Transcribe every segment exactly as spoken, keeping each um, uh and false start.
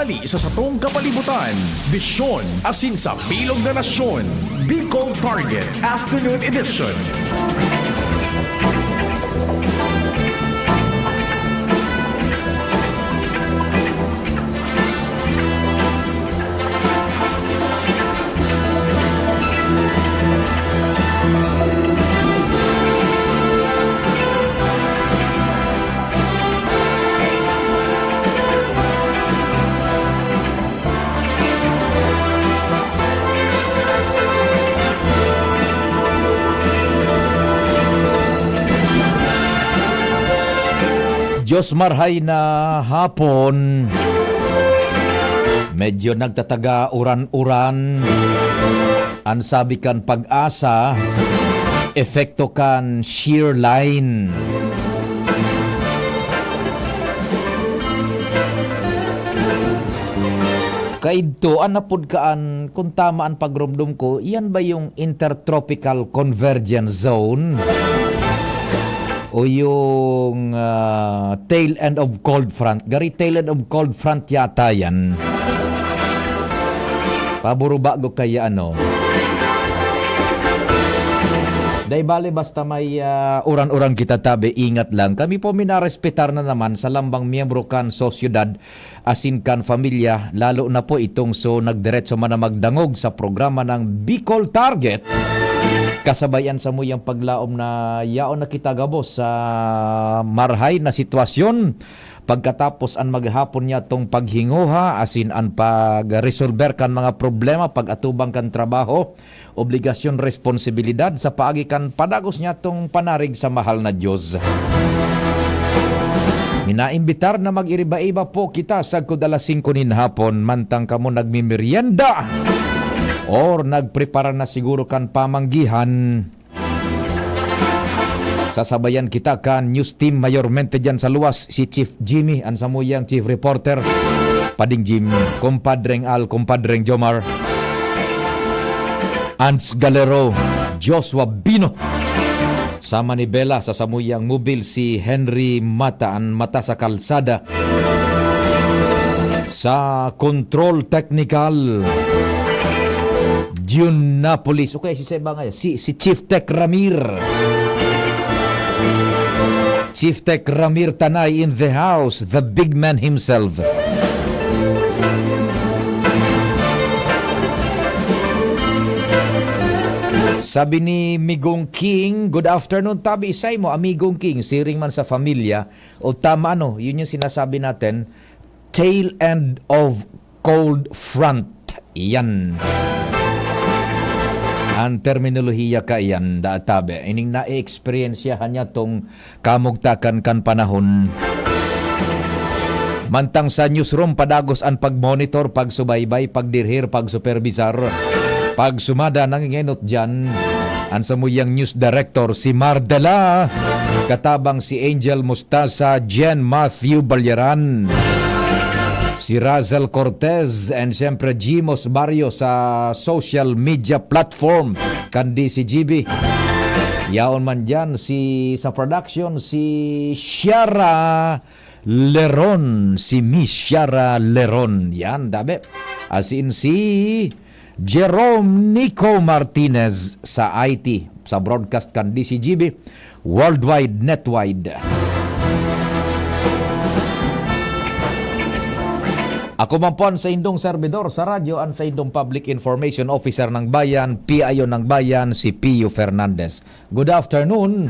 Sa satong kapalibutan, bisyon asin sa bilog na nasyon, Bicol Target Afternoon Edition. Diyos marhay na hapon. Medyo nagtataga uran-uran. An sabi kan Pag-asa, epekto kan shear line. Kaidto, an napod kaan, kung tama an pagromdom ko, iyan ba yung Intertropical Convergence Zone? O yung, ah, tail end of cold front? Gari tail end of cold front yata yan. Paburubago kaya ano. Dai bale, basta may, ah, uran-uran kita tabi, ingat lang. Kami po minarespetar na naman sa lambang miyembro kan sosyedad asin kan pamilya, lalo na po itong so nagdiretso man na magdangog sa programa ng Bicol Target. Kasabayan sa muyang paglaom na yaon na kita gabos sa marhay na sitwasyon. Pagkatapos an maghapon niya tong paghinguha asin an pagresolber kan mga problema pag-atubang kan trabaho, obligasyon, responsibilidad sa paagi kan padagos niyatong panarig sa mahal na Dios. Minaimbitar na mag-iriba-iba po kita sagkod alas singko nin hapon, mantang kamo nagmimerienda or nagprepara na siguro kan pamanggihan. Sasabayan kita kan news team, mayormente diyan sa luwas, si Chief Jimmy, an samuyang chief reporter, Pading Jim, Kumpadreng Al, Kumpadreng Jomar, Ans Galero, Joshua Bino, sa Manibela, sa samuyang mobil, si Henry Mata, an mata sa kalsada. Sa control technical, Jun Napolis. Okay, si Seba nga, si, si Chief Tech Ramir. Chief Tech Ramir Tanay in the house, the big man himself. Sabi ni Migong King, "Good afternoon, tabi isay mo, Amigong King, siring man sa familia." O tama, ano, yun yung sinasabi natin, tail end of cold front. Iyan. Ang terminolohiya kaiyan, da tabi. Ining na-experience niya tong kamugtakan kan panahon. Mantang sa newsroom, padagos an pagmonitor, pagsubaybay, pagdirhir, pagsuperbisar, pagsumada, nangingenot diyan. An samuyang news director, si Mardela, katabang si Angel Mustasa, Jen Matthew Balyaran, si Razel Cortez, and siyempre Jimos Barrio sa social media platform kan D C G B. Yaon man diyan si, sa production, si Shara Leron, si Miss Shara Leron. Yan, dabe. As in, si Jerome Nico Martinez sa I T, sa broadcast kan D C G B, worldwide, netwide. Ako man po an saindong servidor sa radyo, an saindong Public Information Officer ng Bayan, P I O ng Bayan, si Pio Fernandez. Good afternoon.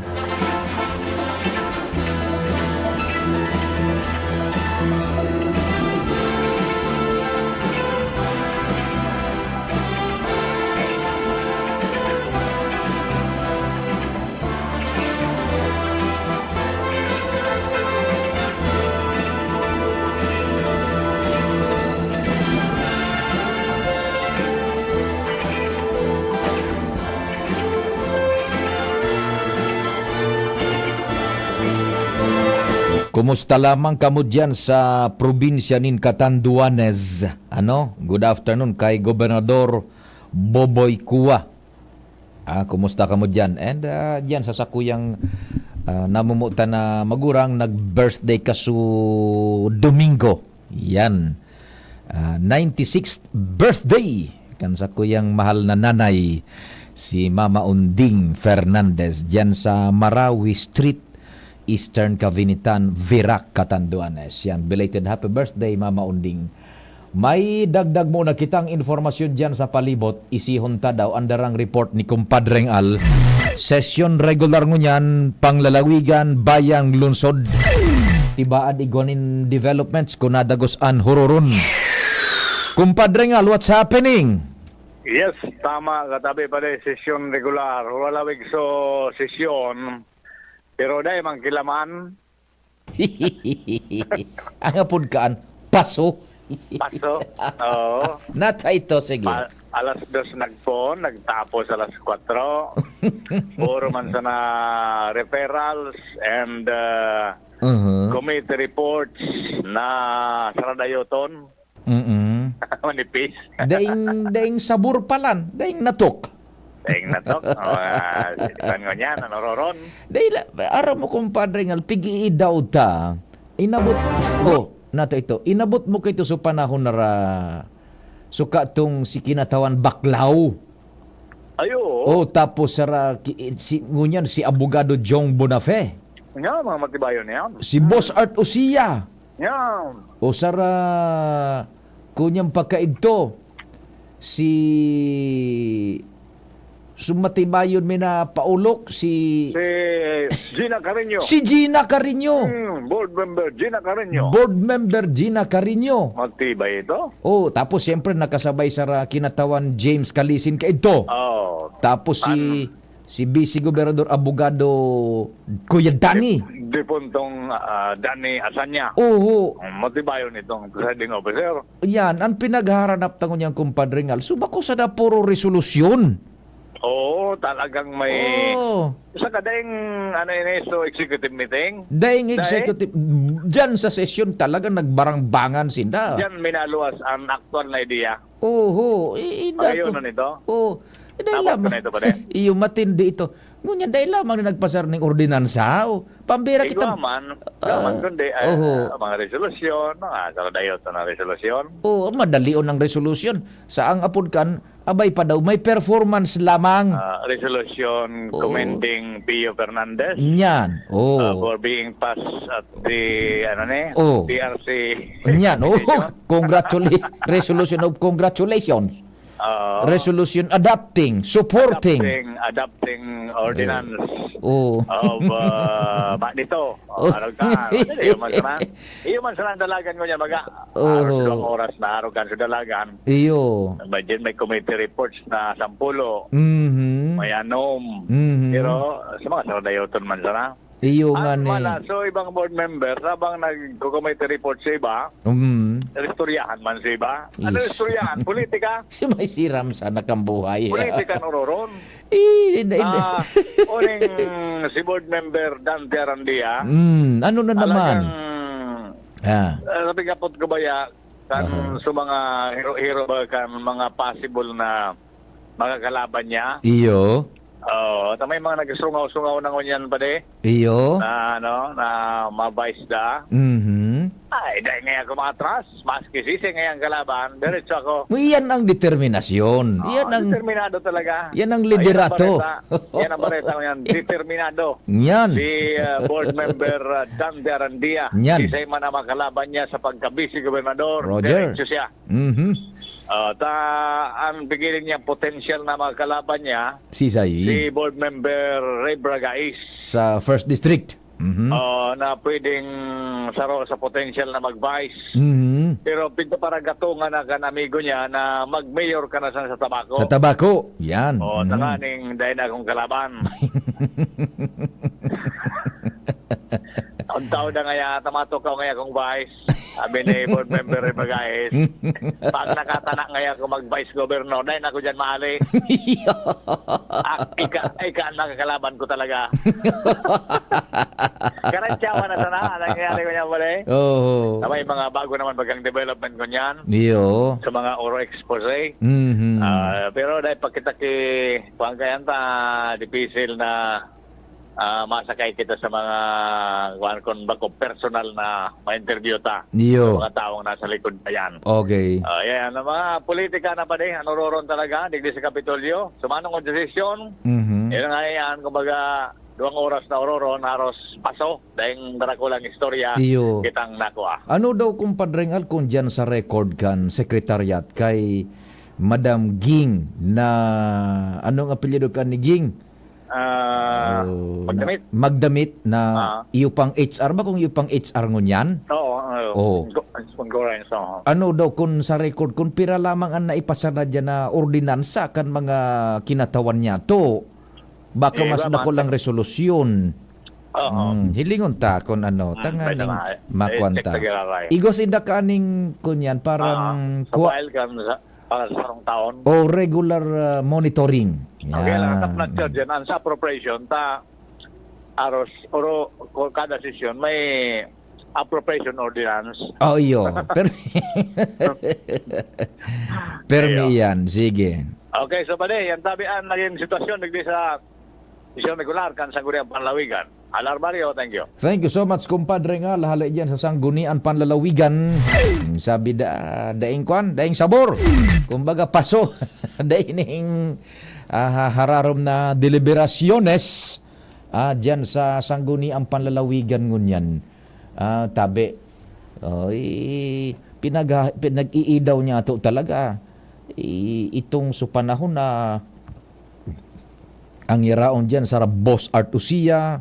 Kumusta lamang kamo diyan sa probinsya nin Catanduanes? Ano? Good afternoon kay Gobernador Boboy Cua. Ah, kumusta kamo diyan? And, ah, diyan sa sakuyang, ah, namumutan na magurang, nag-birthday kaso Domingo. Yan. Ah, ninety-sixth birthday kan sakuyang mahal na nanay, si Mama Unding Fernandez, diyan sa Marawi Street, Eastern Cavinitan, Virac, Catanduanes. Yan, belated happy birthday, Mama Unding. May dagdag muna kitang informasyon diyan sa palibot. Isihon ta daw ang darang report ni Kumpadreng Al. Sesyon regular ngunyan, panglalawigan, bayang, lungsod. Tibaad igwa nin developments, kun nadagos an huroron. Kumpadreng Al, what's happening? Yes, tama, katabi pa rin, sesyon regular. Wala wig so sesyon. Pero dai man kilaman. Ang apod kaan, paso. Paso. Oo. Nata ito, sige. A-, alas dos nagpoon, nagtapos alas kwatro. Puro man sana referrals and, uh, Mhm. committee reports na saradayoton. Mm. Manipis. Daing, daing sabor palan, daing natok. Daing natok. O, ah, sinipan ko niyan, ano, Roron? Dai la, aram mo, Kumpadre Ngal, pig-iidaw ta. Inabot, oh, nato ito. Inabot mo kaito sa panahon na ra, suka tong si Kinatawan Baklaw. Ay, oo. Oh, tapos sara, ki-, si, ngunyan, si Abogado Jong Bonafe. Nga, mga matibayon niyan. Si Boss Art Usia. Yan. O sara, kunyang pagkaidto, si, sumatibayon mi na paulok, si Si Gina Carreño. Si Gina Carreño. Hmm, board member Gina Carreño. Board member Gina Carreño. Matibay ito. Oh, tapos siyempre nakasabay sara Kinatawan James Calisin kaidto. Oh. Tapos si An- Si Vice Gobernador Abogado Kuya Danny. Dep-, Depuntong, ah, Danny Asanya. Oho. Ang matibayon itong presiding officer. Yan, ang pinaghaharanap ta ngunyan, Kumpadre Ngal. So, bako sana puro resolusyon. Oo, talagang may Oo. Sa kadaing, ano yun eh, so executive meeting. Daing Dahil executive, dyan sa sesyon talaga nagbarangbangan sinda. Dyan minaluwas ang aktual na ideya. Oho, i-, inda Pagayon to. Na nito? Oo. Eh, dahil Tapos lamang, na ito pa rin? Iyo, matindi ito. Ngunyan, dahil lamang na nagpasar ning ordinansa, o, pambira Igwa kita man, igwa man, ah, kundi, ah, oho. Mga resolusyon, mga saradayoton na resolusyon. Oo, madalion ang resolusyon. Sa ang apod kan, abay pa daw, may performance lamang. Ah, resolusyon Oo. commending Pio Fernandez, Nyan, oo. ah, for being passed at the, ano ni, Oo. P R C. Nyan, oo. Session. Congratula-, resolution of congratulations. Oo. Resolution adopting, supporting. Adopting, adopting ordinance Oo. of, uh, ba, nito. Oh, Oh. Arog ka. Ano, iyo man sana. Iyo man sana ang dalagan ko niya, baga. Oo. Arog duwang oras na, arog ka sa dalagan. Iyo. May, din may committee reports na sampulo. Mhm. May anom. Mhm. Pero sa mga saradayoton man sana. Iyo nga Ang ni. Mala, so ibang board member, habang nagko-committee report sa iba, Mm. istoryahan man sa iba. Ano Is- istoryahan? Politika? Si may siram sa nakambuhay. Politika, nororon. Eh, hindi, hindi. Ah, uning si board member Dante Arandia, Mm, ano na naman? talagang, Ah. ah, sabi nga po ko ba ya, kan Aha. sa mga hero-hero ba, kan mga possible na mga kalaban niya? Iyo. Oo, ta may mga nagsungaw-sungaw na ngunyan pa di. Iyo. Na ano, na ma-vice da. Mhm. Ay, dahil ngayon ako makatras, maski sisi ngayon kalaban, diretso ako. Iyan ang determinasyon. Oo, Iyan ang, determinado talaga. Iyan ang Ayan ang liderato. bareta. Yan ang bareta ko yan. Determinado. Yan. Si, uh, board member, uh, Dante Arandia. Yan. Sisay man ang makalaban niya sa pagka-vice gobernador, Roger. diretso siya. Mhm. Ah, ta, ang pigiling niya, potential na mga kalaban niya, Sisay? si Board Member Ray Bragais. Sa First District. Mhm. Oh, na pwedeng saro sa potential na mag-vice. Mhm. Pero pinto para gatungan na kan amigo niya na mag-mayor ka na sa, sa Tabaco. Sa Tabaco, yan. Oh, Mhm. tanganing dahil na akong kalaban. Ang tao na ngaya, tamato ka ngaya akong vice. Sabi ni board member Ray Bragais, "Pag nakatana ngaya ako mag-vice governor, dahil ako dyan maali." Ah, ika, ika ang makakalaban ko talaga. Karantyawan na sana, ang nangyayari ko niyan pala eh. Oo. Na may mga bago naman bagang development ko niyan. Iyo. Sa mga oro expose. Mhm. Ah, pero dahil pagkita ki, kuwan kaya ta, dipisil na ah, masakay kita sa mga, kuwan, kung bako personal na ma-interview ta. Iyo. Sa mga taong nasa likod na yan. Okay. Ah, yan. Ang mga politika na pa din, ano, roron talaga, digdi sa Kapitolyo. Sumanong ang desisyon. Mhm. Yan nga yan, kumbaga, duwang oras na ororon, haros paso, dahil darakulang istorya, Iyo. kitang nakua. Ano daw, Kumpadre Ngal, kung dyan sa record kan sekretariat kay Madam Ging na, anong apelyido ka ni Ging? Ah, Oh, na Magdamit. Magdamit na Ah. iyo pang H R ba, kung iyo pang H R ngunyan? Oo, oo. Oo. Go-, concurrence, oo. Ano daw kun sa record, kun pira lamang an naipasar na diyan na ordinansa kan mga kinatawan niya to? Baka Eh, mas ba, dakul ang resolusyon. Oo. Hmm, hilingon ta kun ano, Hmm, tanganing pwede na. Eh, makuan check ta. Ta giraray. Igos inda ka aning kunyan, parang Ah, sa kwa- file kan sa Para sa sarong taon. O regular, ah, monitoring. Okay lang, Yan. Sa flat charge yan. Ang sa appropriation, ta, aros, oro, ko-, kada sesyon, may appropriation ordinance. Oh, iyo. Per-, permi Iyo. Yan. Sige. Okay, so pare, yan tabi ang naging sitwasyon digdi sa Sesyon regular kan Sangguniang Panlalawigan. Alar Mario, thank you. Thank you so much, Kumpadre Ngal, hale diyan sa Sangguniang Panlalawigan. Sabi da, daing kwan, daing sabor. Kumbaga, paso. Daing, ah, hararom na deliberasyones, ah, diyan sa Sangguniang Panlalawigan ngunyan. Ah, tabi. Oy, pinag-, pinag-iidaw niya ato talaga. I-, itong sa panahon na ang iraon diyan sa Boss Art Usia,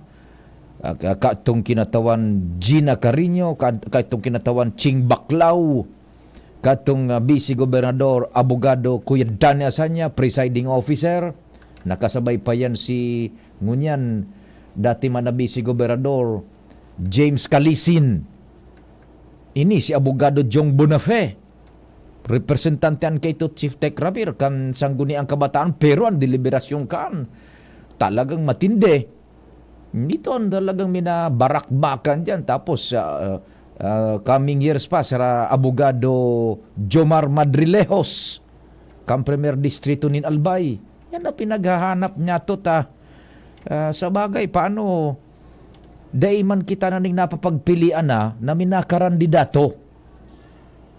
ah, ka-, katong kinatawan Gina Carino, ka-, katong kinatawan Ching Baclao, katong, ah, Vice Gobernador, Abogado Kuya Danny Asanya, Presiding Officer, nakasabay pa yan si ngunyan, dati man na Vice Gobernador, James Calisin. Ini si Abogado Jong Bonafé. Representante an kaito Chief Tech Rabir kan Sangguniang Kabataan, pero ang deliberasyon kan talagang matindi. Ito ang talagang minabarakbakan diyan. Tapos, ah, ah, coming years pa, sira Abogado Jomar Madrilejos, kan Primer Distrito nin Albay. Yan ang pinaghahanap niya to ta. Ah, sa bagay, paano dai man kita na ning napapagpilian na, na minakarandidato?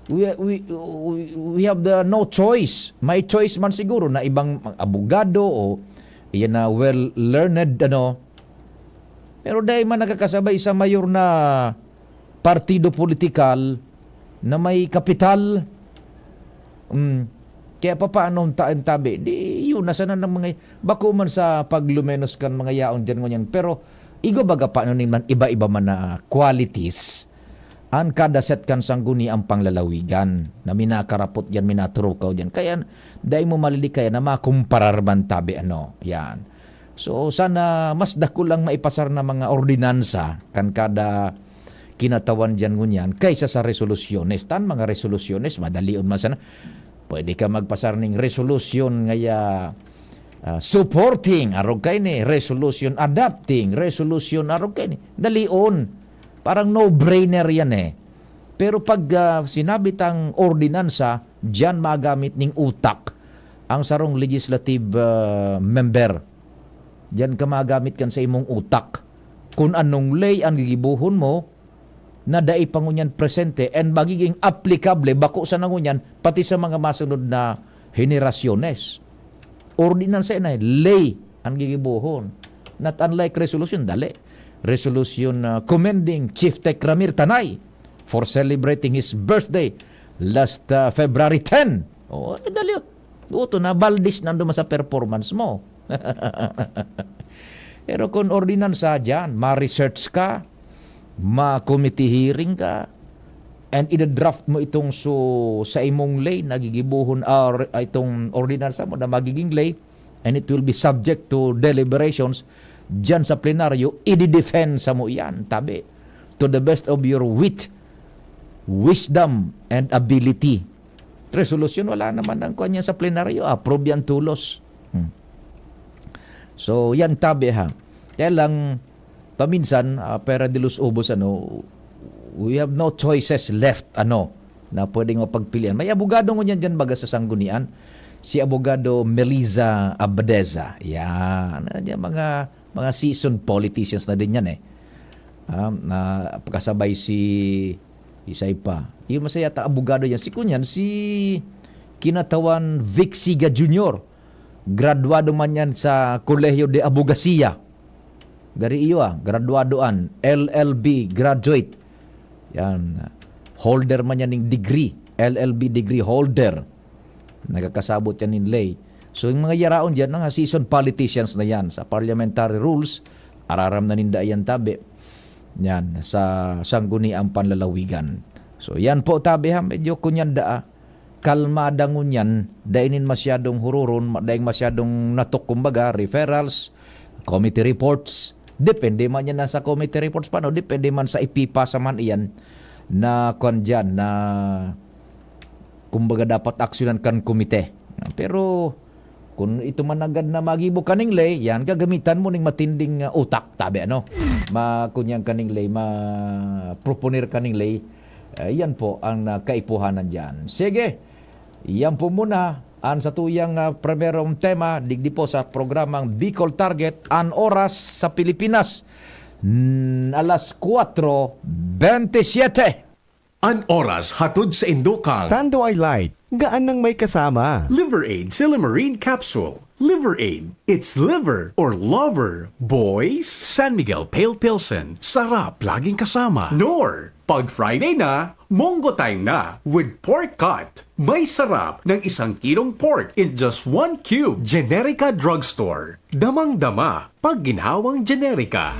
We, we, we, we have the no choice. May choice man siguro na ibang abogado o iyan na well-learned, ano. Pero dai man nakakasabay sa mayor na partido politikal na may kapital. Mm. Kaya papaano ang ta-, ang tabi? Di, yun, nasa na ng mga, bako man sa paglumenos kan mga yaon dyan ngunyan. Pero, igo baga paano ni man iba-iba man na qualities, an kada set kan Sangguniang Panlalawigan na minakarapot diyan, minaturukaw diyan. Kaya, dai mo malilikaya na makumparar man tabi, ano, yan. So, sana mas dakul ang maipasar na mga ordinansa kan kada kinatawan diyan ngunyan kaysa sa resolusyones. Tan mga resolusyones, madalion man sana. Pwede ka magpasar ning resolusyon ngaya, ah, supporting, arog kaini, resolution adopting, resolution arog kaini. Dalion. Parang no-brainer yan eh. Pero pag, ah, sinabi tang ordinansa, diyan magamit ning utak ang sarong legislative, ah, member. Diyan ka magamit kan sa imong utak. Kung anong ley ang gigibohon mo, na dai pa ngunyan presente and magiging aplikable bako sana ngunyan pati sa mga masunod na henerasyones. Ordinansa na, ley ang gigibohon. Not unlike resolution, dali. Resolution, ah, commending Chief Tech Ramir Tanay for celebrating his birthday last, ah, February ten. Oh, eh, dali. Buto na, Valdez nando man sa performance mo. Pero kung ordinansa dyan, ma-research ka, ma-committee hearing ka, and ida-draft mo itong su-, sa imong ley, nagigibohon, ah, re-, ah, itong ordinansa mo na magiging ley, and it will be subject to deliberations dyan sa plenaryo, i-defend sa mo yan, tabi. To the best of your wit, wisdom, and ability. Resolusyon, wala naman ang kuwan niya sa plenaryo, approve yan tulos. Hmm. So, yan tabi ha. Kaya lang, paminsan, ah, pera de los ubos, ano, we have no choices left, ano, na pwedeng mapagpilian. May abogado ngunyan dyan baga sa Sanggunian, si Abogado Melissa Abdeza. Yan. Ano yan, mga Mga seasoned politicians na din yan eh. Ah, na, kasabay si, isay pa. Yung masaya ta, abogado yan. Si kunyan, si Kinatawan Vic Siga Junior. Graduado man yan sa Colegio de Abogacía. Gari iyo ah, graduado an, L L B graduate. Yan. Holder man yan ng degree, L L B degree holder. Nagkakasabot yan nin ley. So, yung mga yaraon dyan, mga seasoned politicians na yan sa parliamentary rules, araram na ninda yan tabi. Yan, sa sangguniang panlalawigan. So, yan po tabi ha, medyo kunyan daa. Kalmada ngunyan, dai nin masyadong hururon, ma-, dai masyadong natok, kumbaga, referrals, committee reports. Depende man yan sa committee reports pa, no? Depende man sa ipipasa man iyan na, kwan dyan, na, kumbaga, dapat aksyonan kan komite. Pero, kung ito man agad na magibo kaning ley, yan, gagamitan mo ning matinding, ah, utak, tabi, ano? Ma-, kunyan kaning ley, ma-proponer kaning ley, eh, yan po ang, ah, kaipuhanan dyan. Sige, yan po muna ang satuyang, ah, primerong tema, digdi po sa programang Bicol Target, an oras sa Pilipinas, mm, alas kwatro bentisiete. An oras hatod sa indokang Tanduay Light, gaan nang may kasama. Liver Aid Silymarin Capsule. Liver Aid, it's liver or lover. Boys, San Miguel Pale Pilsen, sarap laging kasama. Knorr, pag Friday na, Monggo Time na with Pork Cut. May sarap ng isang kilong pork in just one cube. Generica Drugstore. Damang-dama pag ginhawang Generica.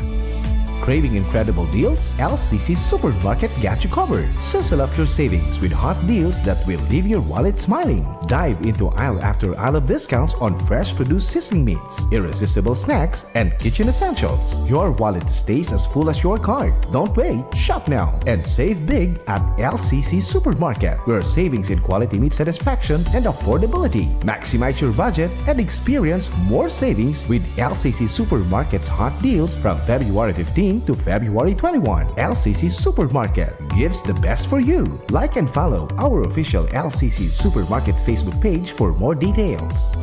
Craving incredible deals? L C C Supermarket got you covered. Sizzle up your savings with hot deals that will leave your wallet smiling. Dive into aisle after aisle of discounts on fresh produce sizzling meats, irresistible snacks, and kitchen essentials. Your wallet stays as full as your card. Don't wait. Shop now and save big at L C C Supermarket, where savings in quality meet satisfaction and affordability. Maximize your budget and experience more savings with L C C Supermarket's hot deals from February fifteen to February twenty-one. L C C Supermarket gives the best for you. Like and follow our official L C C Supermarket Facebook page for more details.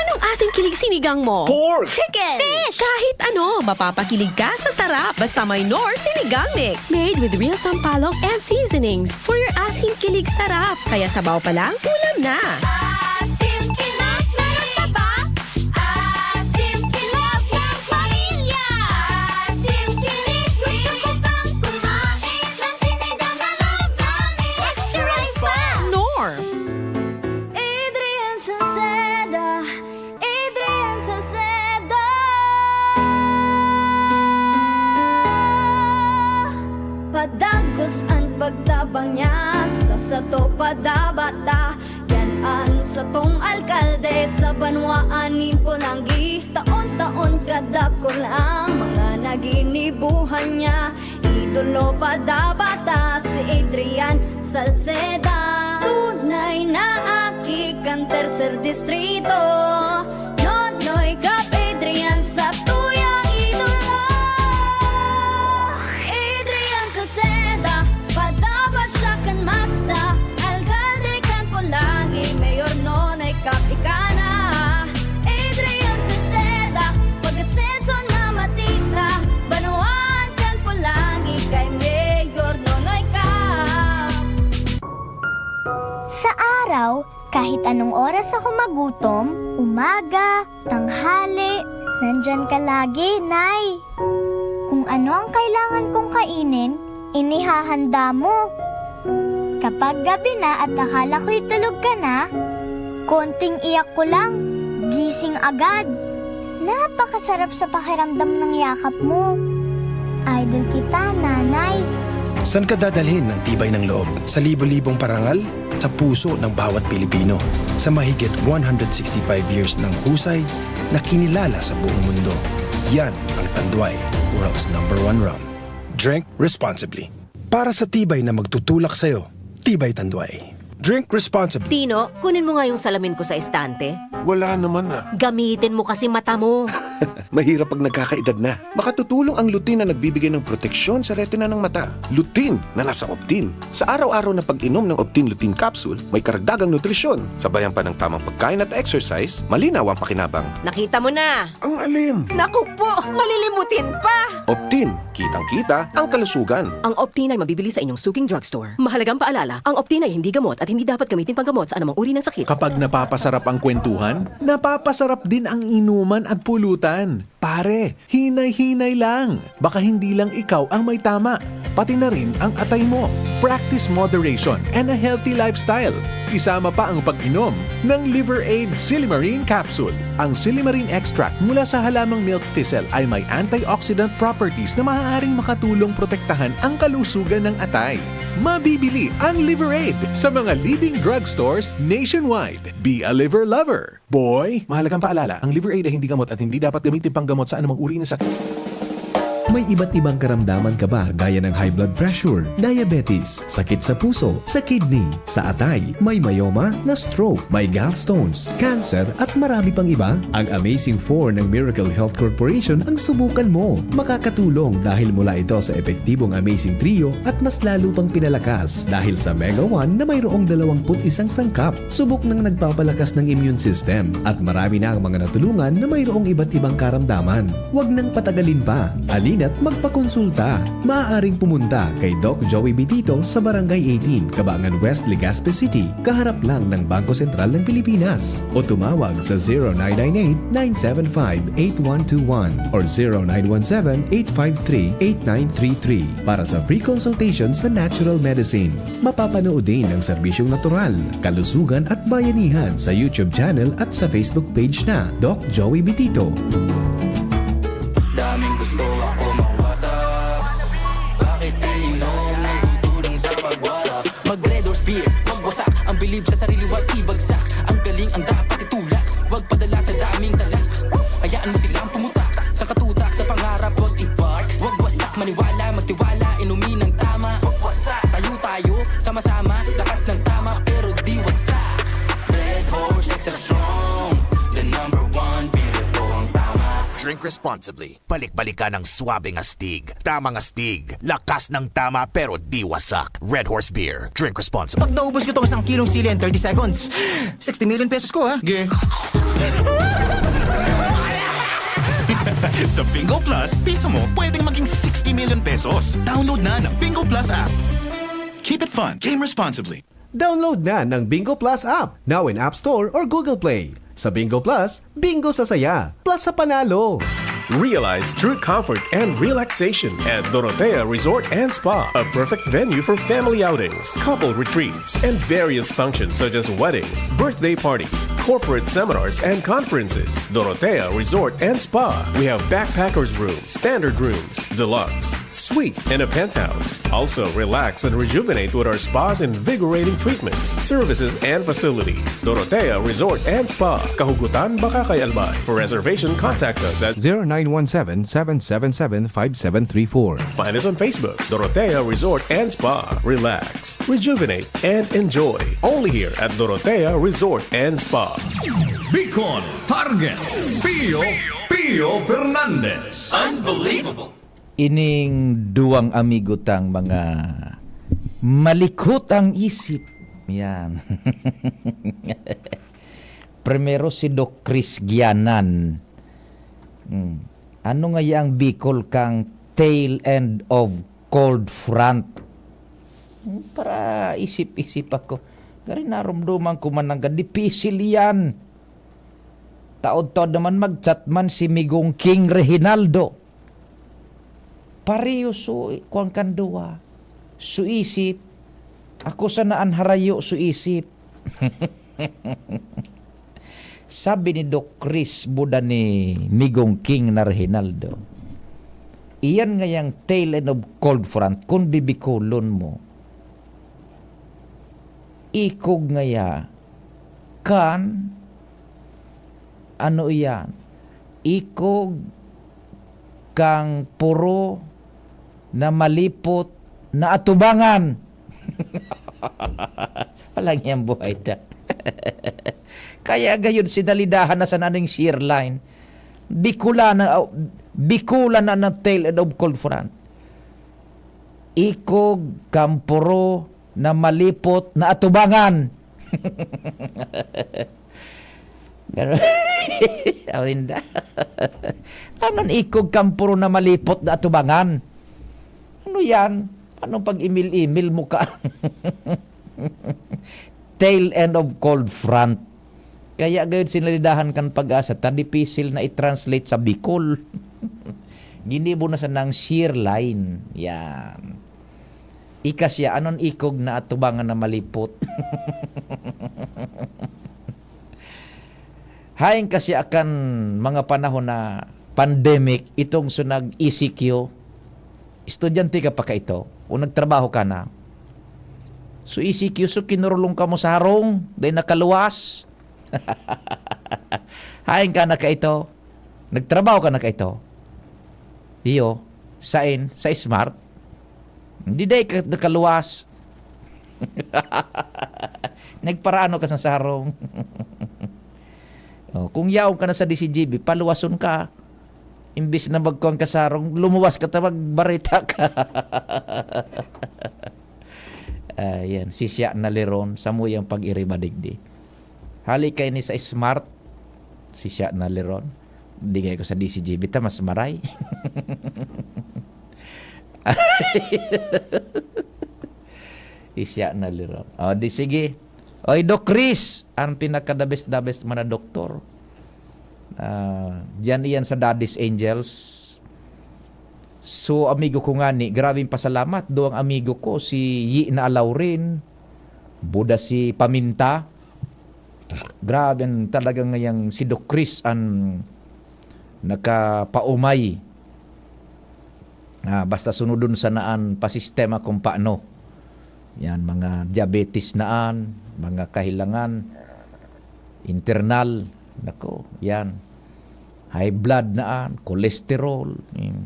Anong asing kilig sinigang mo? Pork! Chicken! Fish! Kahit ano, mapapakilig ka sa sarap. Basta may Knorr Sinigang Mix. Made with real sampalok and seasonings for your asim kilig sarap. Kaya sabaw pa lang, ulam na. Asim kilig, meron pa ba? Asim kilig ng pamilya. Asim kilig, gusto ko pang kumain ng sinigang na loob namin. Extra rice pa! Knorr! Adrian Salceda, Adrian Salceda. Padagos an pagtabang niya sa sato padabata. Yan an satong alkalde sa banwaan nin Polangi. Taon-taon kadakul ang mga naginibuhan niya. Idolo padabata si Adrian Salceda. Tunay na aki kan tercer distrito. Nonoy Cap Adrian sa tuyang idolo. Adrian Salceda, padaba siya kan masa. Alkalde kan Polangi, Mayor Nonoy Cap ika na. Adrian Salceda, pag-asenso na matira. Banwaan kan Polangi kay Mayor Nonoy Cap. Sa araw, kahit anong oras ako magutom, umaga, tanghali, nandyan ka lagi, Nay. Kung ano ang kailangan kong kainin, inihahanda mo. Kapag gabi na at akala ko'y tulog ka na, konting iyak ko lang, gising agad. Napakasarap sa pakiramdam ng yakap mo. Idol kita, Nanay. Saan ka dadalhin ang tibay ng loob? Sa libo-libong parangal? Sa puso ng bawat Pilipino. Sa mahigit one hundred sixty-five years ng husay na kinilala sa buong mundo. Yan ang Tanduay, world's number one rum. Drink responsibly. Para sa tibay na magtutulak sa'yo, Tibay Tanduay. Drink responsibly. Tino, kunin mo nga yung salamin ko sa estante. Wala naman ah. Gamitin mo kasi mata mo. Mahirap pag nagkakaedad na. Makatutulong ang lutein na nagbibigay ng proteksyon sa retina ng mata. Lutein na nasa Optin. Sa araw-araw na pag-inom ng Optin Lutein Capsule, may karagdagang nutrisyon. Sabayan pa ng tamang pagkain at exercise, malinaw ang pakinabang. Nakita mo na! Ang alim! Naku po! Malilimutin pa! Optin, kitang-kita ang kalusugan. Ang Optin ay mabibili sa inyong suking drugstore. Mahalagang paalala, ang Optin ay hindi gamot at hindi dapat gamitin panggamot sa anumang uri ng sakit. Kapag napapasarap ang kwentuhan, napapasarap din ang inuman at pulutan. Pare, hinay-hinay lang. Baka hindi lang ikaw ang may tama, pati na rin ang atay mo. Practice moderation and a healthy lifestyle. Isama pa ang pag-inom ng Liver Aid Silimarin Capsule. Ang silimarin extract mula sa halamang milk thistle ay may antioxidant properties na maaaring makatulong protektahan ang kalusugan ng atay. Mabibili ang Liver Aid sa mga leading drugstores nationwide. Be a liver lover! Boy, mahalagang paalala, ang Liver Aid ay hindi gamot at hindi dapat gamitin panggamot sa anumang uri ng sakit. May iba't ibang karamdaman ka ba gaya ng high blood pressure, diabetes, sakit sa puso, sa kidney, sa atay, may myoma, na stroke, may gallstones, cancer at marami pang iba? Ang Amazing four ng Miracle Health Corporation ang subukan mo. Makakatulong dahil mula ito sa epektibong Amazing Trio at mas lalo pang pinalakas dahil sa Mega one na mayroong dalawampu't isang sangkap. Subok nang nagpapalakas ng immune system at marami na ang mga natulungan na mayroong iba't ibang karamdaman. Huwag nang patagalin pa. Halina't magpakonsulta. Maaaring pumunta kay Doc Joey Bitito sa Barangay eighteen, Kabangan West, Legazpi City, kaharap lang ng Bangko Sentral ng Pilipinas. O tumawag sa zero nine nine eight, nine seven five, eight one two one or zero nine one seven, eight five three, eight nine three three para sa free consultation sa natural medicine. Mapapanood din ang serbisyong natural, kalusugan at bayanihan sa YouTube channel at sa Facebook page na Doc Joey Bitito. Daming gusto ako mawasak. Bakit iinom ang tutulong sa pagwala? Mag Red Horse Beer, magwasak. Ang bilib sa sarili, wag ibagsak. Ang galing ang dapat itulak. Wag padala sa daming talak. Hayaan mo silang pumutak. Sa katutak, sa pangarap, wag i-park. Wag wasak, maniwala, magtiwala. Inumin ang tama. Wag wasak, tayo tayo, sama-sama. Lakas ng tama, pero di wasak. Red Horse, extra strong. The number one, beer, ito ang tama. Drink responsibly. Balik-balikan ang swabing astig. Tamang astig. Lakas ng tama pero di wasak. Red Horse Beer. Drink responsibly. Pag naubos ko tong isang kilong sili in thirty seconds, sixty million pesos ko ha. Ge. Sa Bingo Plus, piso mo pwedeng maging sixty million pesos. Download na ng Bingo Plus app. Keep it fun. Game responsibly. Download na ng Bingo Plus app, now in App Store or Google Play. Sa Bingo Plus, bingo sa saya, plus sa panalo. Realize true comfort and relaxation at Dorotea Resort and Spa, a perfect venue for family outings, couple retreats, and various functions such as weddings, birthday parties, corporate seminars, and conferences. Dorotea Resort and Spa. We have backpackers room, standard rooms, deluxe, suite, and a penthouse. Also, relax and rejuvenate with our spa's invigorating treatments, services, and facilities. Dorotea Resort and Spa, Kahugutan, Bacacay, Albay. For reservation, contact us at zero nine one seven, seven seven seven, five seven three four. Find us on Facebook, Dorotea Resort and Spa. Relax, rejuvenate, and enjoy. Only here at Dorotea Resort and Spa. Bicol Target, Pio Pio Fernandez. Unbelievable! Ining duwang amigo tang mga malikot ang isip. Yan. Primero si Doc Chris Gianan. Hmm. Ano nga yang Bicol kang tail end of cold front? Hmm, para isip-isip ako. Gari narumduman ko man ang dipisil yan. Taod-taod naman mag-chat man si Migong King Reginaldo. Pareho su, kuwan kan duwa. Su isip. Ako sana an harayo su isip. Sabi ni Doc Chris Buda ni Migong King na Reginaldo, iyan ngayang tail end of cold front, kung bibikulon mo, ikog ngaya kan, ano iyan, ikog kang puro na malipot na atubangan. Walang yang buhay ta. Kaya gayon sinalidahan na sana ning shear line. Bicolana, oh, Bicolana na tail end of cold front. Ikog kan poro na malipot na atubangan. Ganun. Awinda. Anong ikog kan poro na malipot na atubangan? Ano yan? Anong pag-imil-imil mo ka? Tail end of cold front. Kaya gayud sinalidahan kan Pag-asa ta dipisil na i-translate sa Bicol. Ginibo na sanang shear line. Yan. Ika siya, anon ikog na atubangan na malipot? Hain kasi akan mga panahon na pandemic, itong so nag-E C Q, estudyante ka pa kaito, o nagtrabaho ka na. So, E C Q, so kinurulong ka mo sa harong, dahil nakaluwas. Hain ka na kaito? Nagtrabaho ka na kaito? Iyo, sain, sa smart. Hindi dahil ka nakaluwas. Nagparaano ka sa sarong. Oh, kung yaon ka na sa D C G B, paluwason ka. Imbis na magkuhan ka sarong, lumuwas ka ta magbareta ka. Ayan, si siya na liron, samuyang pag-iriba digdi. Hali kayo ni sa smart, si siya na liron. Di kayo ko sa D C G B, ta mas maray. Isya na liron. O, di sige. Oy, Doc Chris, ang pinaka-the best, the best man na doktor. Ah, diyan iyan sa Daddy's Angels. So, amigo ko nga ni, grabing pasalamat. Duwang amigo ko, si Yi na Alaurin, Buda si Paminta. Grabe, ang talagang ngayang si Doc Chris ang nakapaumay. Ah, basta sunodon sana an pasistema kung paano. Yan, mga diabetes na an, mga kahilangan, internal, nako, yan. High blood na an, cholesterol. Yan.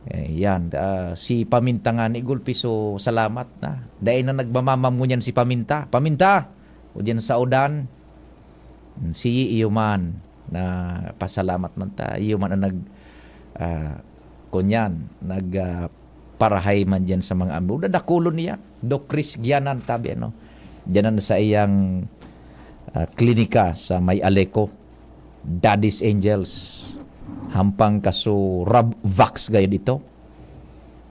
Eh, yan, ah, si Paminta nga ni gulpi, so salamat na. Dai na nagmamamam ngunyan si Paminta. Paminta! O diyan sa udan, si iyo man, na pasalamat man ta. Iyo man ang nag, ah, kunyan, nag, ah, parahay man diyan sa mga amigo. Dakulon niya, Doc Chris Gianan, tabi, ano. Diyan sa iyang, ah, klinika sa may Aleco. Daddy's Angels. Hampang kaso Rabvax gayud ito.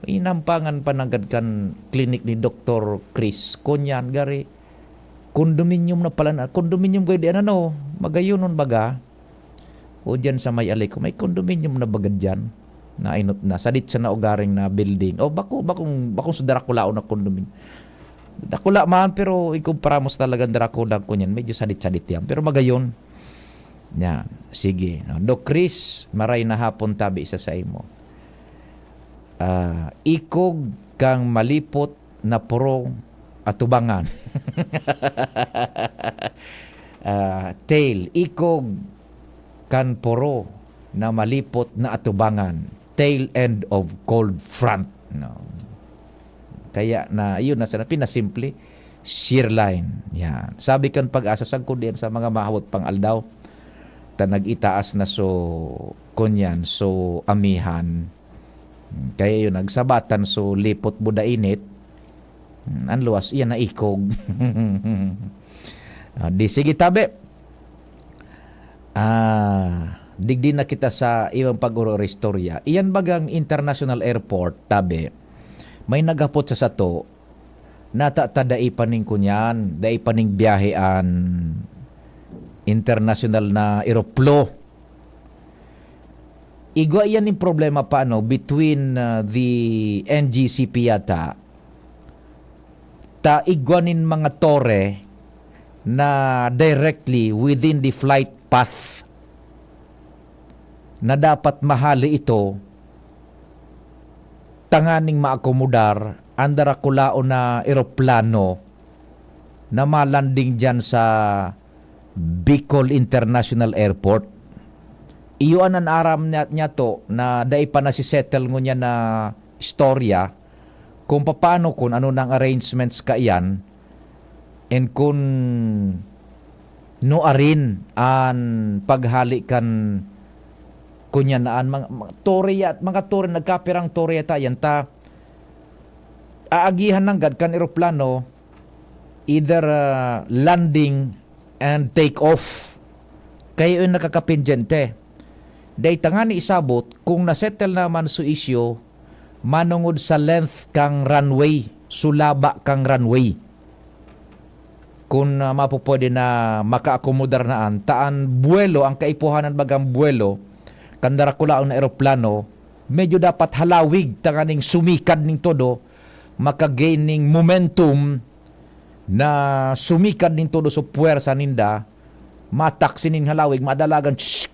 Inampangan pa nanggad kan klinik ni Doktor Chris. Kunyan, gari, condominium na pala na. Condominium gayud yan, ano, magayonon baga. O diyan sa may Aleco, may condominium na baga diyan. Nainot na. Sadit siya na ugaring na building. O bako, bakong, bakong sa Draculaon na condominium. Dakula man, pero ikumpara mo sa talagang Dracula ko niyan, medyo sadit-sadit yan. Pero magayon. Yan. Sige. No? Doc Chris, maray na hapon tabi sa saimo. Ah, ikog kang malipot na purong atubangan. Ah, tail, ikog kan puro na malipot na atubangan. Tail end of cold front. No? Kaya na, yun na sana, pinasimple, shear line. Yan. Sabi kan Pag-asa, sagkod yan sa mga mahawot pang aldaw. Ta nag-itaas na so, kunyan, so amihan. Kaya yun, nagsabatan, so lipot buda init. Hmm, ang luwas, iyan na ikog. Ah, di sige, tabi. Ah, digdi na kita sa ibang pag-oro-istorya. Iyan bagang international airport, tabi. May naghapot sa sato, nata ta dai pa ning kunyan, dai pa ning biyahe an international na eroplo. Igwa iyan ning problema pa, ano, between, ah, the N G C P yata, ta igwa nin mga tore na directly within the flight path na dapat mahali ito tanganing maakomodar an darakulaon na eroplano na malanding diyan sa Bicol International Airport. Iyo an an aram niya, niya to na dai pa nasisettle ngunyan na istorya kung papaano, kung ano nang arrangements kaiyan, and kung nuarin an paghali kan Kunya na an mga, mga tore ya-, mga tore, nagkapirang tore yata yan ta. Aagihan nanggad kan eroplano, either, ah, landing and take off. Kaya yung nakakapendyente. Dahil tangani isabot, kung nasettle naman su isyu, manungod sa length kang runway, sulaba kang runway. Kun, ah, mapupwede na makaakomodar na an, ta an buwelo, ang kaipuhanan bagang buwelo, kan darakulaon na eroplano, medyo dapat halawig tanganing sumikad ning todo, maka-gain ning momentum na sumikad ning todo sa puwersa ninda, mataksi ning halawig, madalagan, shh,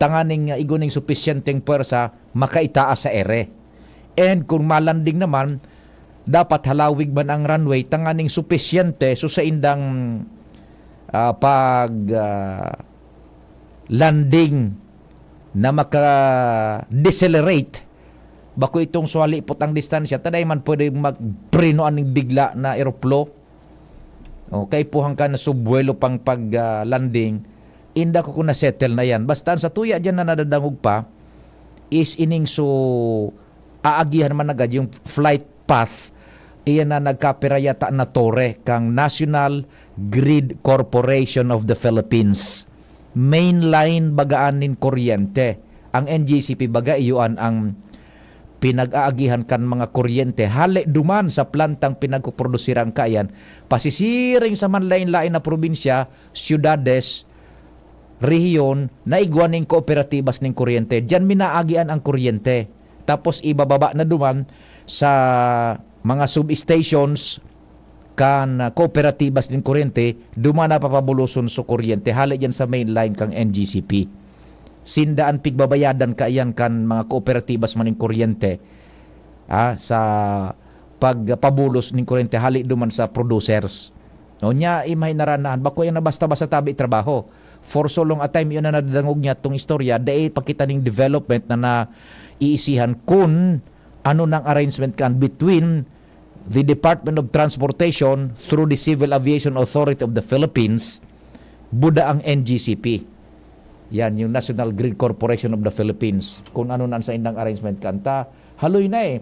tanganing, ah, igwa ning supisyenteng puwersa, makaitaas sa ere. And kung malanding naman, dapat halawig man ang runway, tanganing supisyente so saindang, ah, pag, ah, landing na maka-decelerate. Bako itong suhalipot ang distansya, taday man pwede magpreno aning bigla na eroplo. O, kaipuhan ka na subwelo pang pag, ah, landing, inda ko kung na-settle na yan. Basta ang sa tuya dyan na nadadangog pa is ining so aagihan man agad yung flight path, iyan na nagkapira yata na tore kang National Grid Corporation of the Philippines. Main line bagaan nin kuryente. Ang N G C P baga iyoan ang pinag-aagihan kan mga kuryente hale duman sa plantang pinagpuprodusirang kaiyan, pasisiring sa manlain-lain na probinsya, siyudades, rehiyon na igwa ning kooperatibas ning kuryente. Diyan minaagian ang kuryente. Tapos ibababa na duman sa mga substations kan, ah, kooperatibas nin kuryente, duman na papabuloson so kuryente. Hale diyan sa main line kang N G C P. Sinda an pigbabayadan kaiyan kan mga kooperatibas man nin kuryente, ah, sa pagpabulos nin kuryente hale duman sa producers. O niya, imahinaranahan, bako yan na basta-basta tabi trabaho. For so long a time, yun na nadadangog niya tong istorya, dai pa kita ning development na naiisihan kun ano nang arrangement kan between the Department of Transportation through the Civil Aviation Authority of the Philippines, buda ang N G C P. Yan, yung National Grid Corporation of the Philippines. Kung ano na sa indang arrangement kan ta, haloy na eh.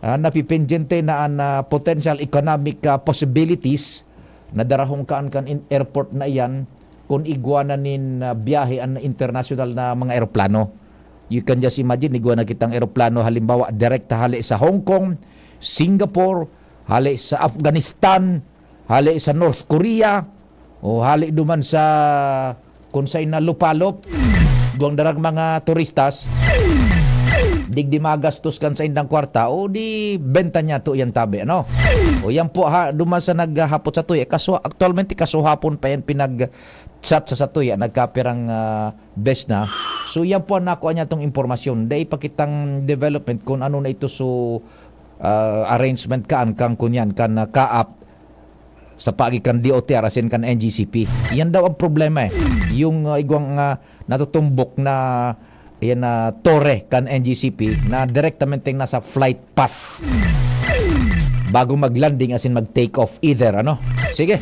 Ah, napipendyente na an, ah, potential economic, ah, possibilities na darahong kaan kan in-, airport na iyan kung igwa na nin, ah, biyahe an international na mga eroplano. You can just imagine, igwa na kitang eroplano, halimbawa, direkta hali sa Hong Kong, Singapore, hali sa Afghanistan, hali sa North Korea, o hali duman sa kung sain na lupalop, igwang darang mga turistas, digdi magastos kan saindang kwarta, o di benta niya to yan tabi, ano? O yan po ha, duman sa naghahapot sa tuya, kaso, aktualmente, kasuhapon pa yan pinag-chat sa satuya, nagkapirang, ah, bes na. So, yan po ang nakuha niya tong impormasyon. Dai pa kitang development kung ano na ito so, ah, arrangement kaan kang kunyan, kan, ah, kaap sa paagi kan D O T R asin kan N G C P. Yan daw ang problema eh. Yung, ah, igwang, ah, natutumbok na, yan na tore kan N G C P na direktamente nasa flight path bago mag-landing asin mag-take off either, ano? Sige.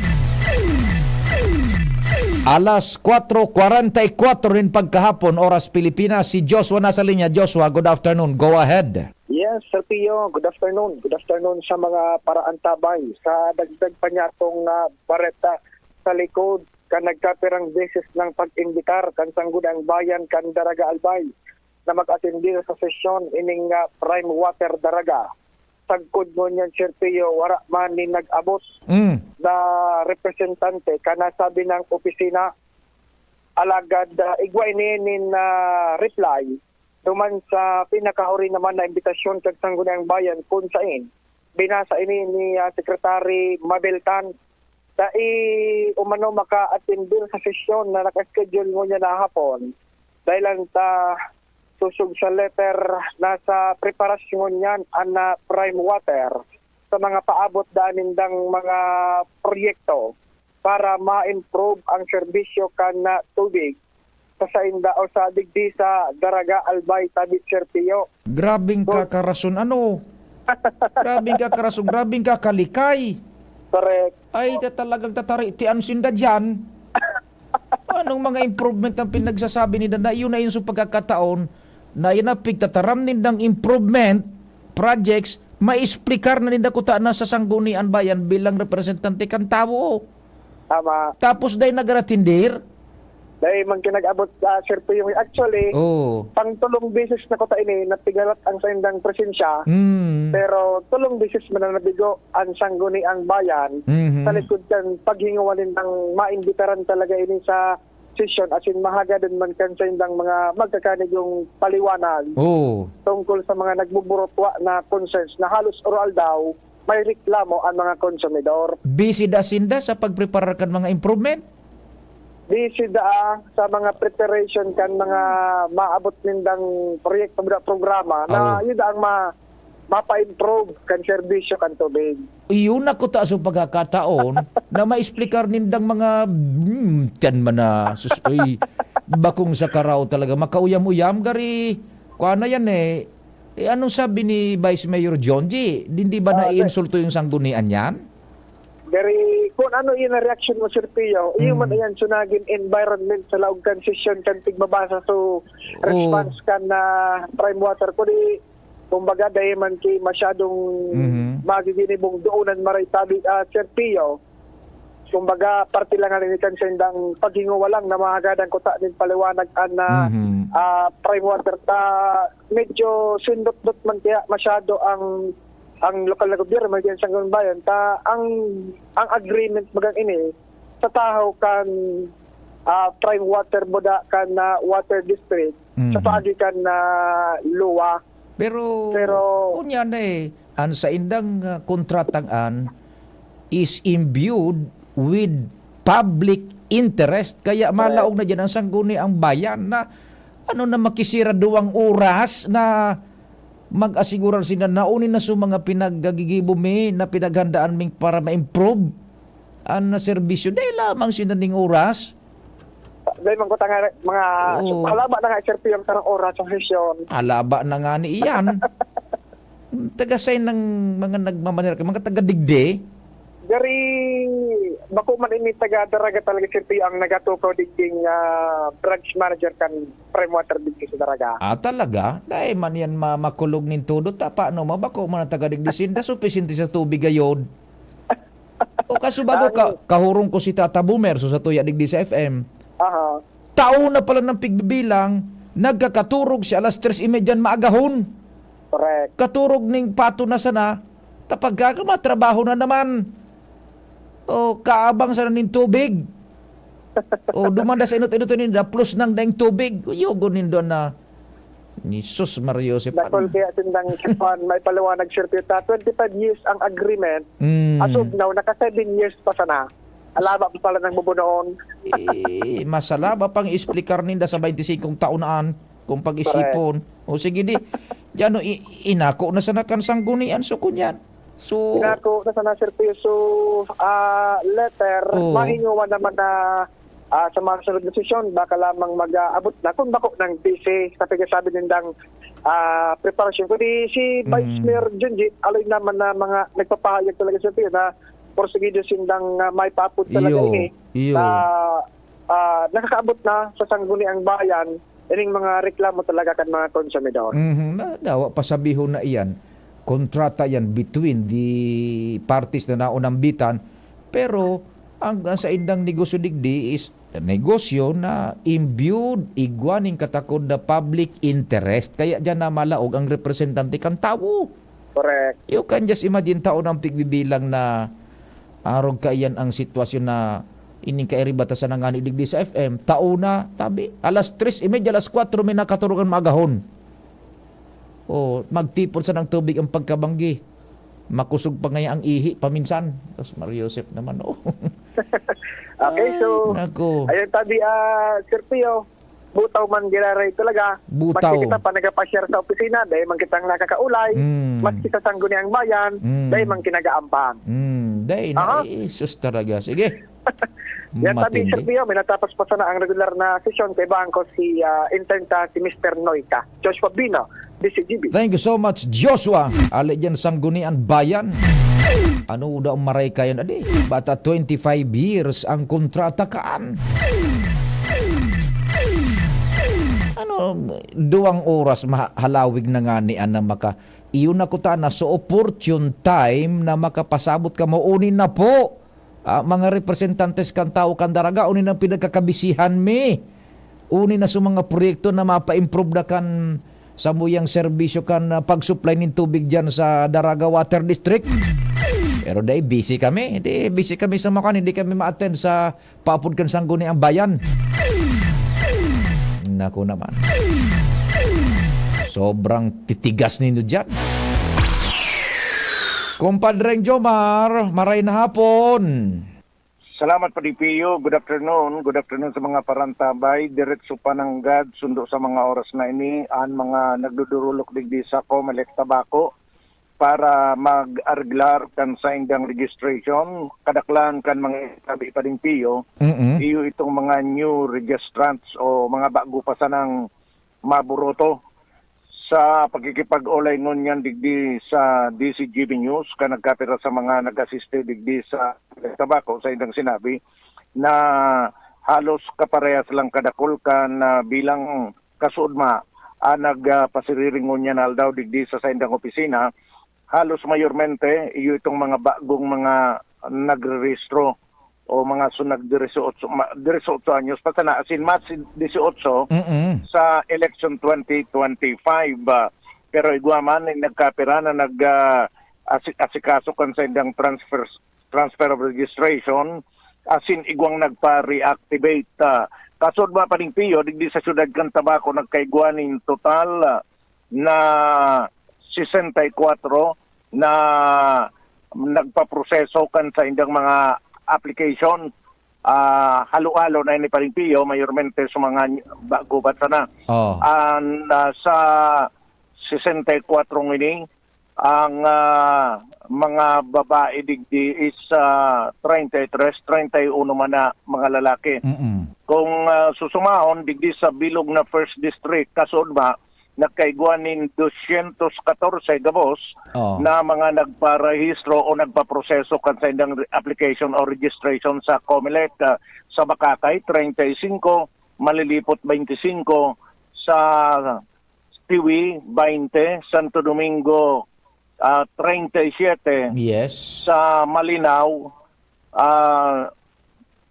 Alas kwatro kwarenta y kwatro nin pagkahapon, oras Pilipinas, si Joshua nasa linya. Joshua, good afternoon. Go ahead. Yes, Sir Pio, good afternoon. Good afternoon sa mga paraantabay. Sa dagdag pa niya atong, ah, bareta, sa likod kan nagkapirang beses ng pag-imbitar kan Sangguniang Bayan kan Daraga Albay na mag-atindi sa sesyon ining, ah, Prime Water Daraga. Sagkod ngunyan, Sir Pio, wara man nin nag-abot Mm. na representante kan nasabi ng opisina. Alagad, ah, igwa ini nin, ah, reply duman sa pinakahuri naman na imbitasyon kan Sangguniang Bayan, kun sain binasa ini ni, ah, Secretary Mabel Tan. Dai umano maka-attend sa sesyon na naka-schedule ngunyan na hapon, dahilan ta sosog sa letter, nasa preparasyon ngunyan an, ah, Prime Water sa mga paabot daan nindang mga proyekto para ma-improve ang serbisyo kan, ah, tubig sa sainda o sa digdi sa Daraga Albay, tabi, Sir Pio. Grabing So, kakarason, ano? Grabing kakarason, grabing kakalikay. Correct. Ay, ta-, talagang tataritian sinda diyan. Anong mga improvement ang pinagsasabi ninda na yun na yun sa pagkakataon na yun na pigtataram nindang improvement projects, maexplikar na ninda kuta na sa Sangguniang Bayan bilang representante kan tawo. Tama. Tapos dai nagaratindir? Dai man kinag-abot sa Sir Pio. Actually, Oo. pang tulong beses na kuta ini, napigalat ang saindang presensya. Mm. Pero tulong beses man na nabigo ang Sangguniang Bayan Mhm. sa likod kan paghingawa nindang maimbitaran talaga ini sa sesyon, asin mahagadon man kan saindang mga magkakanigong paliwanag Oo. tungkol sa mga nagbuburutwa na concerns na halos oro-aldaw may reklamo ang mga konsumidor. Busy da sinda sa pagpreparar kan mga improvement? Busy da, ah, sa mga preparation kan mga maabot nindang proyekto, mga programa na Oo. yun ang ma-, mapa-improve kan serbisyo kan tubig. Iyon na kuta sa pagkakataon na maexplikar nindang mga, hmm, tiyan man na, sus, uy, bakong sa karaw talaga, makauyam-uyam, gari, kuha na yan eh. Eh, anong sabi ni Vice Mayor John G? Hindi ba Ah, naiinsulto yung sanggunian yan? Gari, kung ano yung reaction mo, Sir Pio, yung Oo. man yan, sunagin environment sa laog kan sesyon kan tigbabasa. So, Oo. response kan na Prime Water. Kundi, kumbaga, dahil man ki masyadong Mhm. magiginibong doonan maray tabi, ah, Sir Pio. Kumbaga, parte lang nga ni kan sendang paghinguwa lang na mahagadan kuta nin paliwanag an, ah, Mhm. ah, Prime Water ta medyo sindot-dot man kaya masyado ang, ang lokal na gobyerno, may diyan sa Bayan, ta ang, ang agreement bagang ini sa tahaw kan, ah, Prime Water Boda kan, ah, Water District sa Mhm. paagi kan, ah, luwa. Pero, Pero kunya na eh, ang saindang, ah, kontratang an is imbued with public interest. Kaya Correct. malaog na diyan ang Sangguniang Bayan na ano na makisira duwang oras na mag-asigurar sila na uni na sa mga pinaggigibo mi na pinaghandaan ming para ma-improve an serbisyo. Dai lamang sila ning oras. Dai man ko tanga mga Oo. halaba na nga, Sir Pio, ang sarong oras sa sesyon. Halaba na nga ni iyan. Taga sain ng mga nagmamaneho, mga taga digdi? Gari, bako man ini taga Daraga talaga, Sir Pio, ang nagatukaw digding, ah, branch manager kan Prime Water digdi sa Daraga. Ah, talaga? Dai man yan ma-, makulog nin todo. Ta, paano mo? Bako man ang taga digdi sinda, supisinte sa tubig gayod. O kaso bago Ang ka, kahurong ko si Tata Boomer, so sa tuya digdi sa F M. Aha. Tao na pala ng pigbibilang, nagkakaturog si alas tres y media maagahon. Correct. Katurog ning pato na sana, tapag ka, matrabaho na naman. O, kaabang sana nin tubig. O, dumanda sa inot-inot nin daplos nang daing tubig. Yugo nindo na. Ni sus, Mario Joseph. Dakol kaya sindang Japan, may paliwanag, Sir Peter. Twenty-five years ang agreement. Mm. As of now, naka seven years pa sana. Alaba pa pala ng bubunoon. Eh, mas alaba pang explicar ninda sa twenty-five taon na an, kung pag-isipon. Correct. O sige di, diyan, no, i-, inako na sana kan sanggunian, so kunyan. So, inako na sana, Sir Pio. So, ah, letter, Oo. mahingawan naman na, ah, sa mga sunod na sesyon, baka lamang mag-aabot na. Kung bako ng busy, sa pagkasabi nindang, ah, preparasyon. Kundi si Vice Mm. Mayor Junji, alay naman na mga nagpapahayag talaga, Sir Pio, na porsigido sindang, ah, may paapod talaga Iyo, ini. iyo. Na, ah, nakakaabot na sa sangguniang bayan, ining mga reklamo talaga kan mga konsumidor. Mhm. Na, dawa pa sabihon na iyan, kontrata yan between the parties na naunambitan, pero ang, ang saindang negosyo digdi is negosyo na imbued igwa nin katakod na public interest. Kaya diyan na malaog ang representante kan tawo. Correct. You can just imagine, tao ng pigbibilang na arog kaiyan ang sitwasyon na ining kairibatasan na ngani digdi sa F M, tao na, tabi, alas tres y media, alas kwatro may nakaturugan maagahon. O, magtipon sa ng tubig ang pagkabanggi. Makusog pa ngaya ang ihi paminsan. Tapos Mario Joseph naman, oh. Okay, so, Ay, naku. ayun, tabi, ah, Sir Pio, butaw man giraray talaga. Butaw. Maski kita pa nagapasyar sa opisina, dahil man kitang nakakaulay. Mm. Maski sa sangguniang bayan, Mm. dahil man kinagaampang. Mm, dahil na, Aha. eh, sus talaga. Sige. Yan, tabi, Matindi. Sir Pio, may natapos pa sana ang regular na sesyon. Kaibahan ko si, ah, intern ta, si Mister Noy ka. Joshua Bino, D C G B. Thank you so much, Joshua. Ali dyan, Sanggunian Bayan. Ano daw maray kayan, adi? Bata twenty-five years ang kontrata kaan. Ano, duwang oras mahalawig na ngani an na maka-, iyo na kuta na, so opportune time na makapasabot kamo. Uni na po, ah, mga representantes kan tawo kan Daraga, uni na pinagkakabisihan mi. Uni na sa mga proyekto na mapa-improve na kan samuyang serbisyo kan, ah, pag-supply nin tubig diyan sa Daraga Water District. Pero dai, busy kami. Di, busy kami sa makan, hindi kami ma-attend sa paapod kan Sangguniang Bayan. Naku naman. Sobrang titigas ninyo diyan. Kumpadreng Jomar, maray na hapon. Salamat, Padre Pio. Good afternoon. Good afternoon sa mga parantabay. Diretso pa nanggad, sundo sa mga oras na ini, an mga nagdudurulok digdi sa Comelec Tabaco para mag-arglar kan saindang registration. Kadaklan kan mga sabi, Padre Pio, Mm-mm. iyo itong mga new registrants o mga bago pa sanang maburoto. Sa pakikipag-olay ngunyan digdi sa D C G B News, kan nagkapira sa mga nag-asiste digdi sa Tabaco, sa indang sinabi na halos kaparehas lang kadakul kan, ah, bilang kasuodma ang nag, ah, pasiriri ngunyan na aldaw digdi sa saindang opisina. Halos mayormente, iyo itong mga bagong mga nagrerehistro o mga sunag diretso otso, ma-, diretso otso anyos pa sana, as in, mas dieciocho Mm-mm. sa election twenty twenty-five. Ah, pero igwa man, nagkapira na nag, ah, asi-, asikaso kan saindang transfers, transfer of registration, as in, igwang nagpa-reactivate. Ah, kasod mga paningpiyo, digdi sa siyudad kan Tabaco, nagkaigwa nin total, ah, na sesenta y cuatro na nagpaproseso kan saindang mga application. Ah, halo-halo na ini, Paring Pio, mayormente sa mga ny-, bago pa sana. Oh. An, ah, sa sesenta y cuatro ngini, ang, ah, mga babae digdi is, ah, treinta y tres, treinta y uno man na mga lalaki. Mm-mm. Kung, ah, susumahon, digdi sa bilog na First District, kasod ba, nagkaigwa nin dosyentos katorse gabos Oh. na mga nagparehistro o nagpaproseso kan saindang re-, application o registration sa Comelec, ah, sa Bacacay, treinta y cinco, Malilipot, veinticinco, sa Tiwi, veinte, Santo Domingo, ah, treinta y siete, Yes. sa Malinao, ah,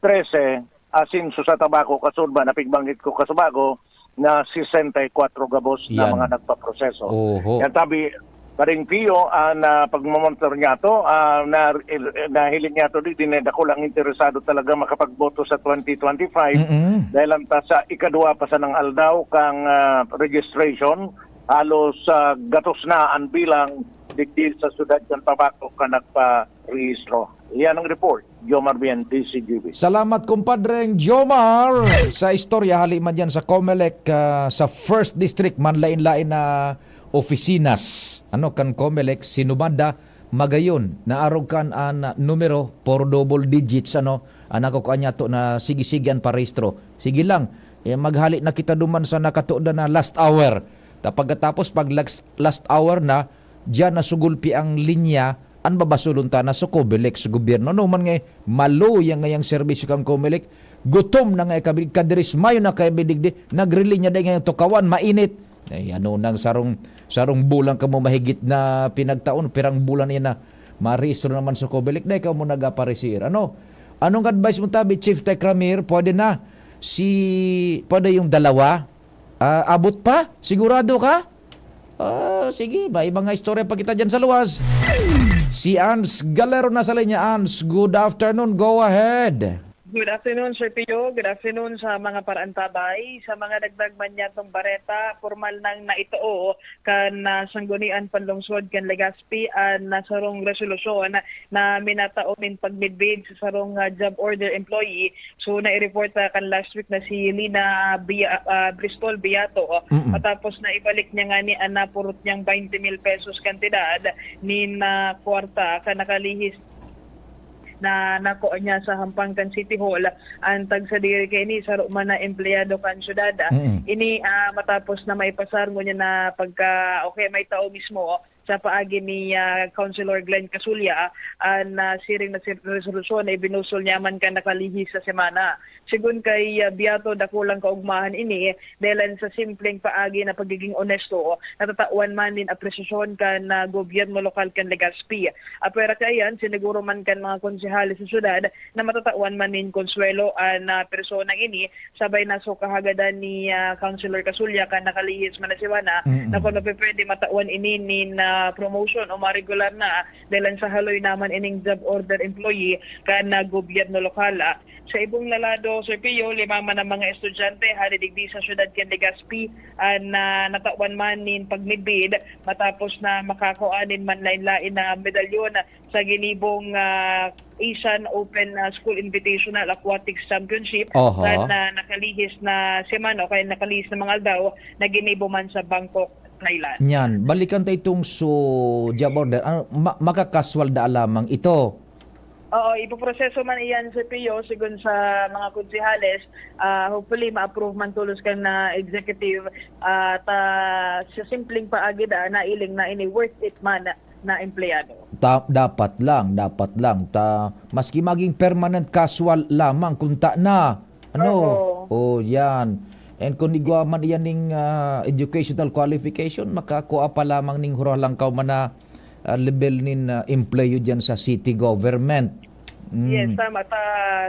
trese, asin so sa Tabaco, kasod ba, napigbanggit ko kasubago, na sesenta y cuatro gabos na Yan. mga nagpaproseso. Oho. Yan tabi, Paring Pio, ah, na pagmamonitor niya to, ah, na, nahiling niya to, di, di na dakul ang interesado talaga makapagboto sa twenty twenty-five Mm-mm. dahil ang ta sa ikadwa pa sanang aldaw kang, ah, registration, halos, ah, gatos na ang bilang digdi sa siyudad kan Tabaco ka nagparehistro. Iyan ang report. Jomar Bien, D C G B. Salamat, kumpadreng Jomar, sa istorya. Hali man dyan sa Comelec, ah, sa First District, manlain-lain na oficinas, ano, kan Comelec, sinumanda, magayon, naarog kan an numero, puro double digits, ano, ang nakukuha niya to na sige-sige an parehistro. Sige lang, eh, maghali na kita duman sa nakatoda na last hour. Ta pagkatapos, pag last, last hour na, diyan na sugulpi ang linya, an babasulon ta na sa Comelec sa gobyerno. No man nga, eh, maluya nga yang serbisyo kan Comelec, gutom na nga kami, kadiris mayo na kami digdi, nagrilinya dai nga tukawan, mainit. Ay, ano nang sarong, sarong bulan kamo mahigit na pinagtaon, pirang bulan yan na marehistro naman sa Comelec, dai kamo nag-aparisir. Ano? Anong advice mo tabi, Chief Tekramir? Pwede na si, pwede yung dalawa? Ah, abot pa? Sigurado ka? Ah, sige, may mga istorya pa kita dyan sa luwas. Si Ans Galero nasa linya. Ans, good afternoon. Go ahead. Good afternoon, Sir Pio. Good afternoon sa mga paraantabay. Sa mga dagdag man niyatong bareta, pormal nang naitao kan, ah, Sanggunian Panlungsod kan Legazpi an, ah, sarong resolusyon na minatao nin pagmidbid sa sarong, ah, job order employee. So, nai-report, ah, kan last week na si Lina Bia-, ah, Bristol Beato, oh, Mm-mm. matapos na ibalik niya ngani an napurot niyang twenty mil pesos kantidad nin, ah, kwarta kan nakalihis na nakuha niya sa hampang kan City Hall. An tagsadiri kaini, saro man na empleyado kan syudad, ah. Mm-mm. Ini, ah, matapos na maipasar ngunyan na pagka, okay, may tao mismo, oh, sa paagi ni, ah, Councilor Glenn Casulla, an, ah, siring na si-, resolusyon na ibinusol niya man kan nakalihis na semana. Sigon kay, ah, Beato, dakulang kaugmahan ini, dahilan sa simpleng paagi na pagiging onesto, natatawan man nin apresasyon kan, ah, gobyerno lokal kan Legazpi. Apwera kaiyan, siniguro man kan mga konsehales sa syudad na matatawan man nin konsuwelo an, ah, personang ini, sabay na so kahagadan ni, ah, Councilor Casulla kan nakalihis man na semana, Mm-mm. na kun mapipwede matawan ini nin, ah, promotion o maregular na, dahilan sa haloy naman ining job order employee kan, ah, gobyerno lokal. Ah, sa ibong lalado, Sir Pio, lima man ang mga estudyante hali digdi sa syudad kan Legazpi an, ah, natawan man nin pagmidbid matapos na makakua nin manlain-lain na medalyon sa ginibong, ah, Asian Open, ah, School Invitational Aquatics Championship Oho. kan, ah, nakalihis na semana o kaya nakalihis na mga aldaw na ginibo man sa Bangkok, Thailand. Nyan, balikan ta itong so job order. Ano, ma-, makakaswal da lamang ito? Oo, ipoproseso man iyan, Sir Pio, sigon sa mga konsehales. Ah, hopefully, ma-approve man tolos kan, ah, executive. Ah, ta, sa simpleng paagi da, nailing na ini worth it man na empleyado. Ta-, dapat lang, dapat lang. Ta, maski maging permanent casual lamang, kung ta na. Ano? Oo. Oh, yan. And kung igwa man iyan ning, ah, educational qualification, makakua pa lamang ning huralangkaw man na, ah, level nin, ah, empleyo diyan sa city government. Mm. Yes, tama. Ta,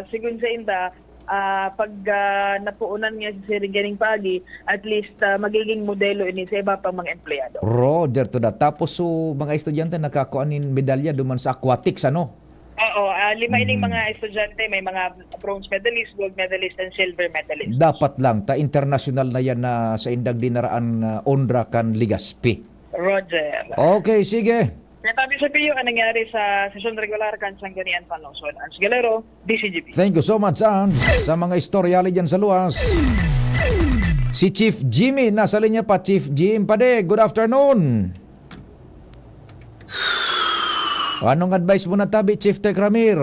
sigon sa inda, ah, pag, ah, napuunan nga si Sir ganing paagi, at least, ah, magiging modelo ini sa iba pang mga empleyado. Roger to that. Tapos, so, mga estudyante nakakua nin medalya duman sa aquatics, ano? Oo, ah, lima ining Mm. mga estudyante, may mga bronze medalist, gold medalist, and silver medalist. Dapat lang, ta internasyonal na yan na sa indang dinaraan na onra kan Legazpi. Roger. Okay, sige. Kaya tabi sa Pio, ang nangyari sa sesyon regular kan Sangguniang Panlungsod. Hans Galero, D C G P. Thank you so much, Hans, sa mga istorya ali dyan sa luwas. Si Chief Jimmy, nasa linya pa. Chief Jim, padi, good afternoon. Anong advice mo na tabi, Chief Tech Ramir?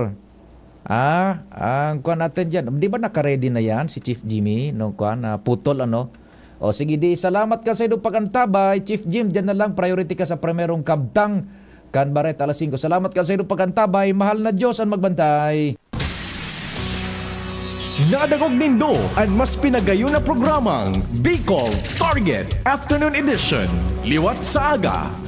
Ah, ang kuwan natin dyan. Di ba naka-ready na yan si Chief Jimmy? No, kuwan, ah, putol, ano? O sige, di salamat ka sa iyong pag-antabay. Chief Jim, dyan na lang. Priority ka sa primerong kabtang kan Bareta alas singko. Salamat ka sa iyong pag-antabay. Mahal na Diyos ang magbantay. Nadangog nindo an mas pinagayon na programang Bicol Target Afternoon Edition. Liwat sa aga,